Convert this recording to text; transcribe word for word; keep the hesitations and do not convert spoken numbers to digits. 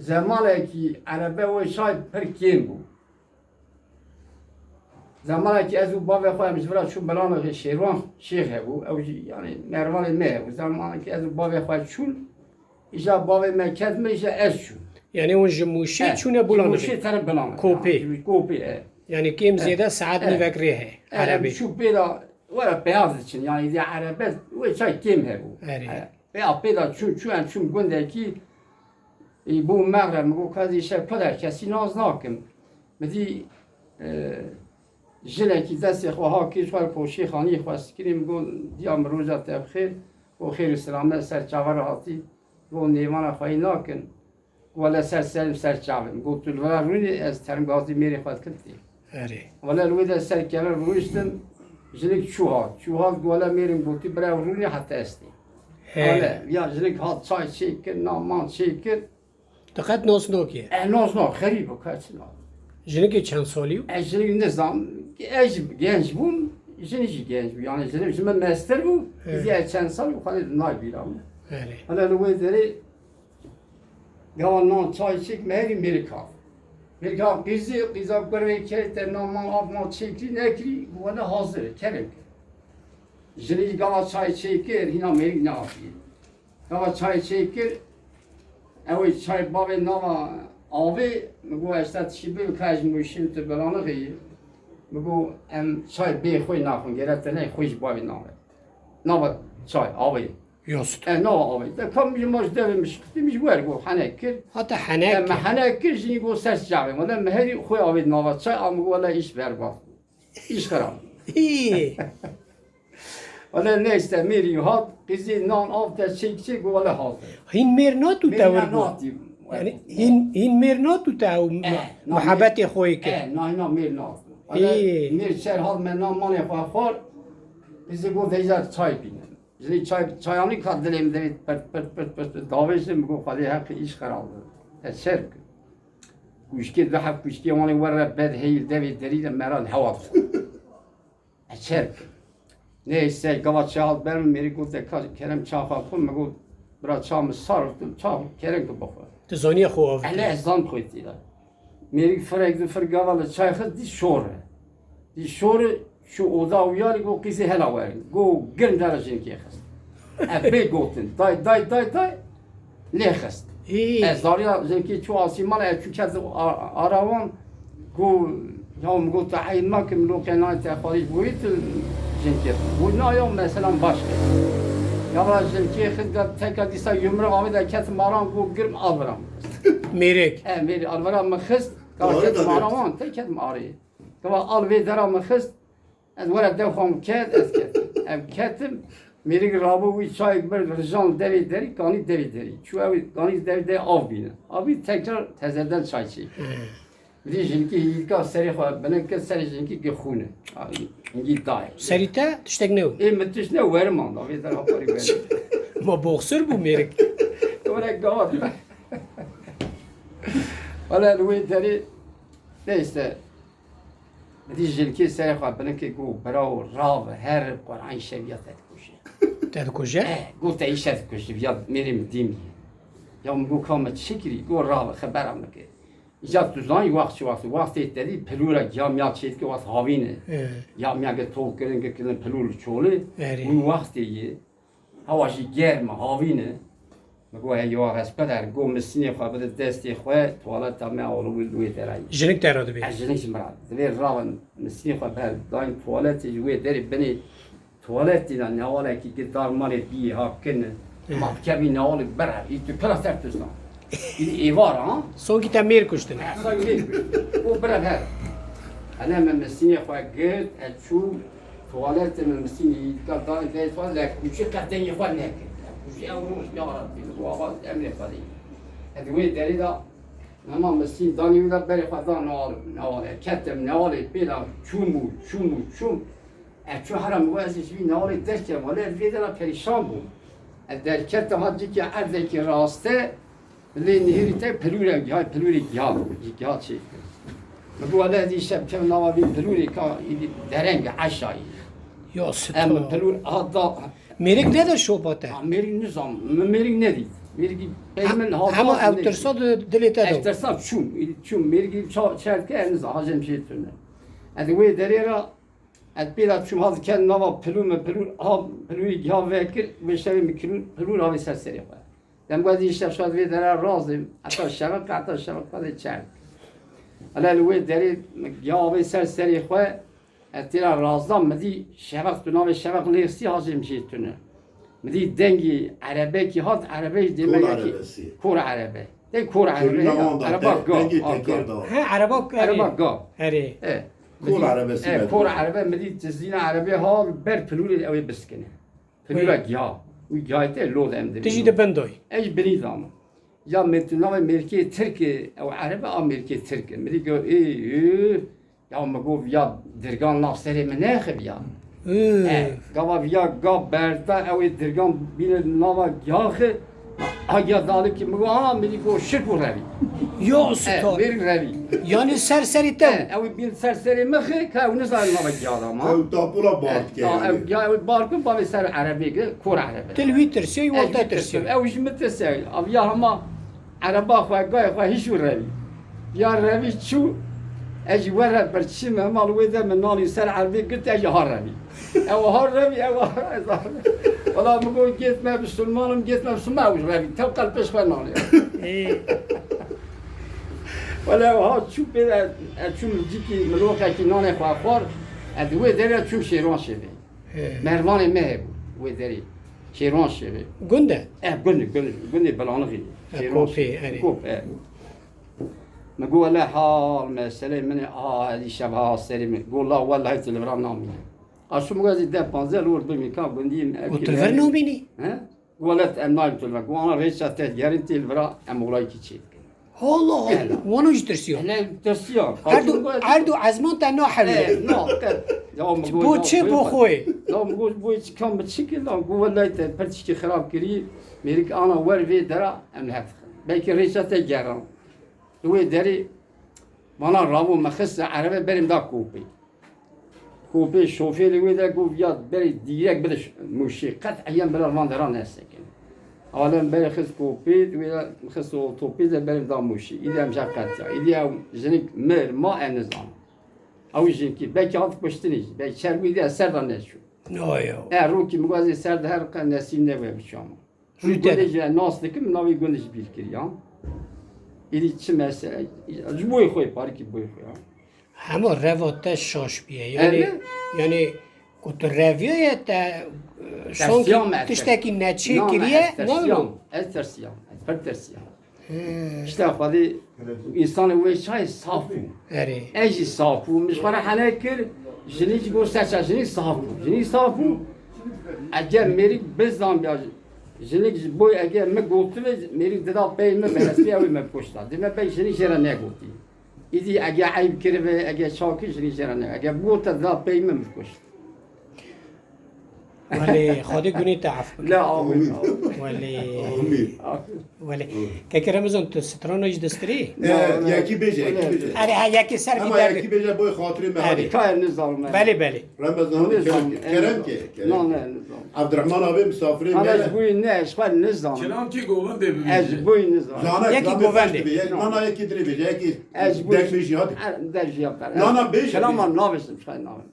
Zemanekî erebe wê çay pir kêm bû. Zemanekî ez û bavê xwe em ji vira çûn Belanexê, Şêrwan Şêx hebû. Ew jî, yanî, mervanê me hebû. Zemanekî ez û bavê xwe çûn, îja bavê me ket me, îja ez çûn. Yanî hûn ji Mûşê Eh, çûne ji Belanexê? Mûşê tere Belanexê, Kopê. Yanî, ji Kopê, eh. Yanî kêm Eh, zêde saet eh. nîvek rê heye, Eh, erebê. Çû pê de, were peyaz diçin, yanî, dê erebe, wê çay kêm hebû. Erê. Eh, pê a pê de çûn, çû em çûn gundekî, Î bû mexreb, min got, ka ez îşev pir her kesî nas nakim. Min dî, e, jinekî destê xwe ha kir, xwe poşê xaniyê xwe sikirî, min got, diya min roja te bi xêr, got, xêr û selamet ser çava re hatî, got, nêvana xweyî nakin. Got, wele ser serim ser çavê min. Got, tu li vira rûnî, ez terim gazî mêrê xwe dikim tê. Erê. Wele li wê de ser keve rûniştim, jinik çû hat. Çû hat, got, wele mêrê min gotî, bira rûnî heta estê. He. Wele, ya jinik hat çay çêkir, nan man çêkir. Tu qet nas nakî? E, nas nak, xerîb bû, ka çi na. Jinikê çend salî bû? E, jinik nizam, ez jî genc bûm, jinik jî genc bû. Yanî jinik ji min mestir bû, He. Zî ez çend sal bû, xwedê di nayê bîra min. Erê. Hele li wê derê gava nan çay çêk, me herî mêrik hat. Mêrik hat qîzî, qîza kurvê kê te nan man av man çêkirî nekirî, bû wele hazir e, kerem kir. Jinik gava çay çêkir, hîna mêrik nehatî. Gava çay çêkir, ew ê çay bavê nava avê, min got, ez te tişî bibim, ka ez ji Mûşê, tu Belanexê yî. Min got, em çay bê xwe naxwin, gere te ney xwe ji bavê nave. Nava çay, avê. Yost. E, nava avê. De kam ji ma ji devê min şixtî, min ji wer got, henek kir. Hata henek E, me kir. Henek kir, jinî got, ser çavê. Wele me herî xwe avê nava çay, a min got, wele îş berbat. Îş xirab. Hî. Wele neyse, mêrî hat, qîzî nan av te çêk çêk, wele hazir. Hîn mêr nat û Mêrî tewir bû. Nat, Yanî hîn, hîn mêr nat û te ew Eh, na muhabetê xwe kir. Eh, na, na, mêr nat. Wele Hî. Mêr ser hat me nan manê xwe xwar, qîzî got, veyza çay bîne. Jinî çay, çayanî ka dilê min devê pirt, pirt, pirt, pirt, pirt, davêjim, got, Xwedê heqî îş xirab. Te çer kir. Kuşkê du heb kuşkê wanê were bed heyî devê derî de meran hewa dixwe. Eçer. Neyse, gava çay hat ber min, mêrî got, de ka kerem çay xwe xwe, min got, bira çay min sar, tu çay kerem ki bixwe. Tu zaniye xwe avêt. Ele ez zan xwe tî de. Mêrik firek du fir gava li çay xist, dî şor e. Dî şor e, şu oda uyarî, got, qîzê hela werin. Got, girin dera jinkê xist. Ev bê gotin, day, day, day, day. Lê xist. Hî. Ez zariya jinkê çû asîmana, ez çû ket a-, ara wan, got, ya min got, tu eyb make, min loqê nayê te xwarî ji bo wî tu jinkê xist. Got, na ya, meselan baş e. Ya va jinkê xist, got, teka dîsa yumru avê de ketim aran, got, girim alvira min xist. Mêrik. E, mêrik alvira min xist, ka Doğru ketim da ara diyor. Wan, te ketim arê. Ka va al vê dera min xist, Ez were dew xwe min ket, ez ketim. Em ketim, mêrik rabû wî çayek bir rijan devê derî, kanî devê derî. Çû ew kanî devê derî av bîne. Avî tekrar tezeden çay çêk. Hı. Vî jinkî hîlka serê xwe binik kir, serê jinkî gi xûne. Hingî dayê. Serî te tiştek ne bû? Ê min tişt ne werim an, avê der haparî werim. Ma boxer bû mêrik. Were gava. Wala li wê derê neyse. Min dî jinkê serê xwe binikê got, birawo, rav her Qur'an şeviya te dikuje. Te dikuje? Eh, got te îşe dikuje, viya mêrê min dîmî. Ya min got, ka me çi kirî? Got, rav xebera min ke. Îca tu zanî wext çi wext, wextê te dî pilûra giya miya çêdike wext havîn e. He. Ya miya ke tol kirin, ke kirin pilûr li çolê, Erê. Wî wextê yê. Hewa jî germ e, havîn e. Min got, hey, ya hespeder, got, misînê xwe bide destê xwe, tuwaleta me alo wî li wê derayî. Jinik te re dibê? Ez jinik ji min re. Divê ravin, misînê xwe ber dayîn tuwaletê, ji wê derê binê tuwaletê de newalekî gi dar malê biyê ha kin e. Hı. Ma kevî newalê bire, î tu pira ser tu zan. Î êvar ha? Sonkî te mêr kuştin. Esa mêr kuştin. O bire her. Hene me misînê xwe girt, ez çû. Tuwaletê min misînî dika dayê dayê tuwalet, lek kuşî qet dengê xwe nekir. Lek kuşî ew roj, ya Rabbî, min got, ava emrê Xwedê. Ez wê derê de, nema misîn danî wî de berê xwe da newal, newalê. Ketim newalê pê de çûm û çûm û çûm. Ez çû hera min got, ez ê ji vî newalê derkevim. Wele ez vê dera perîşan bûm. Ez derketim ha cikê erdekî raste, Lê nihêrî te pilûrek gihay, pilûrê giha bû, giha çêkir. Min got, wele ez îşev kevim nava vî pilûrê ka îdî dereng e, eşayî. Ya Em sita. Pilûr ha da Mêrik nede şopa te? Ha, mêrik nizam, min mêrik nedît. Mêrgî pey min hat. Hema ew tirsa di dilê te de. Ez tirsa çûm. Çûm mêrgî ça-, çerdike ez niza hacem jê tune. Ez wê derê ra, ez pê de çûm, haz ken nava pilû me pilû, ha pilûyê giha vekir, wê şevê min kilû pilû ravê ser serê xwe. Dem gazî îşte şad vê dere razim, heta şevik, heta şevik xwe dê çerd. Hele li wê derê giha avê ser serê xwe, ez têra razdan, mi dî şevik tu navê şevik lêxsî hacê min jê tune. Mi dî dengî erebekî hat, erebe jî dê me yekî kor erebe. Tê kor erebe, ereba ga, dengê tekar da. He, ereba, ereba ga. Erê. E, kor erebe, e, kor erebe, mi dî tizîna erebe ha ber pilûrê ew ê biskine. Pilûra giha. Û gihayê te lod em dibînin. Tu jî di bin doy. Ez jî binî zama. Ya me tu navê mêrkê Tirk e, ew erebe a mêrkê Tirk e. Mi dî go, ê, ê, ya mi got, ya dirgan nav serê min nexiviya. Ê. E, gava viya ga berda, ew ê dirgan bîne nava giyaxê, a giya dalikî mi got, ha, mi dî got, şik û revî. Yo, e, usta. Mêrik revî. Yani ser serî te. E, ew ê bîn ser serê mixê, ka ew nizane nava giya da ma. Ew tapola bar dike yani. Ew, ya ew bar ku bavê ser erebê ge, kor erebe. Til wî tirsiyo, wal te tirsiyo. Ew ji min tirsiyo. Ew ya hema Ereba xwe, gayê xwe hîş û revî. Ya revî çû, ez jî were birçî me, mal wê de min nanî ser erdê girt, ez jî ha revî. Ew ha revî, ew ha revî. Wala min got, gêt me bisilman im, gêt me bisilman, ew revî. Tew qelpêş xwe nanê. Ê. Wala ew ha çû pê de, ez çûm cîkî miloqekî nanê xwe xwar, ez di wê derê çûm Şêrwan şevê. He. Mervanê me hebû wê derê. Şêrwan şevê. Gund e? E, gund, gund, gundê Belanixî. E, Şêrwan Kopê, şevê. Erê. Kop, e. Mi got, "Wele hal, meseleyê min e, a, êdî şev ha serê min." Got, "La, wellahî tu li vira namînî." A, şûm gazî deh panzdeh li wir bimî, ka gundî min, ev... Got, "Tu li vir namînî?" He? Got, "Wele em nayêm tu li vir." Got, "Ana rêça te gerîn tê li vira, em olayekî çêdikin." Allah Allah. Hele. Wano jî tirsiya. Hele tirsiya. Erd û, erd û ezman te nahewle. E, na, te. Ya mi got, bo çi, bo xwe? Ya mi got, bo çi, kam bi çi kir? La got, wellahî te pir tiştî xirab kirî. Mêrik ana wer vê dera, em li hev dixin. Belkî rêça te geran. Li wê derê vana ravo me xist erebe berê min da Kopê. Kopê şofêrê wê de got, "Ya berê dîrek bide ş-, Mûşê, qet eyan bila van dera nesekin." Alem berê xist Kopê, wê de xist otopê de berê da Mûşê. Îdî em jî qetiya. Îdî ew jinik mir, ma, em nizanin. Ew jinkî belkî hat kuştinî jî. Belkî çermî de ser de neçû. Yo, yo. E, rokî min gazê ser de her qe nesîb nebe biçama. Rû te gundê de. Jî nas dikim, navê gundê jî bîr kiriya. Êdî çi mesele, ji boyê xwe, parîkî boyê xwe ya. Hema reva te şaş bûye. Yani, yani ku tu reviyaye te, e, sanki tiştekî neçê kiriye, ne wilo? Ez tersiyam, ez pir tersiyam. He. İşte Xwedê, însanê wê çayê saf bû. Erê. Ez jî saf bûm. Min ji xwe re hene kir, jinî jî got, serça jinî saf bû. Jinî saf bû. Eger mêrik bizanbiya, jinik ji boy eger min gotibe, mêrik dida pey min, bi hestê ew ê min bikuşta. Dime pey jinî jê re negotî. Îdî eger eyb kiribe, eger çawa kir, jinî jê re ne. Eger bigota dida pey min, min bikuşt. Welê, Xwedê gunê te ef bike. La, amîn. Welê. Amîn. Welê. Keke Remezan, tu strana jî destirî? E, yekî bêje, yekî bêje. Erê, ha, yekî ser vî derê. Ama yekî bêje, boy xatirê me. Erê. Hadi. Kayê nizanim. Belê, belê. Remezan, hadi, kerem ke, kerem ke, kerem ke. Na, ne, nizanim. Abdurrahman abi misafirê me. Ez bûyî ne, ez xwe nizanim. Kilam kî govendê bibêje? Ez bûyî nizanim. Zana, yekî govendê. Nana yekî dirê bêje, yekî dekmê jî hadi. Ez bûyî nizanim. Nana bêje. Kilama nabêjim, xwe nabêjim.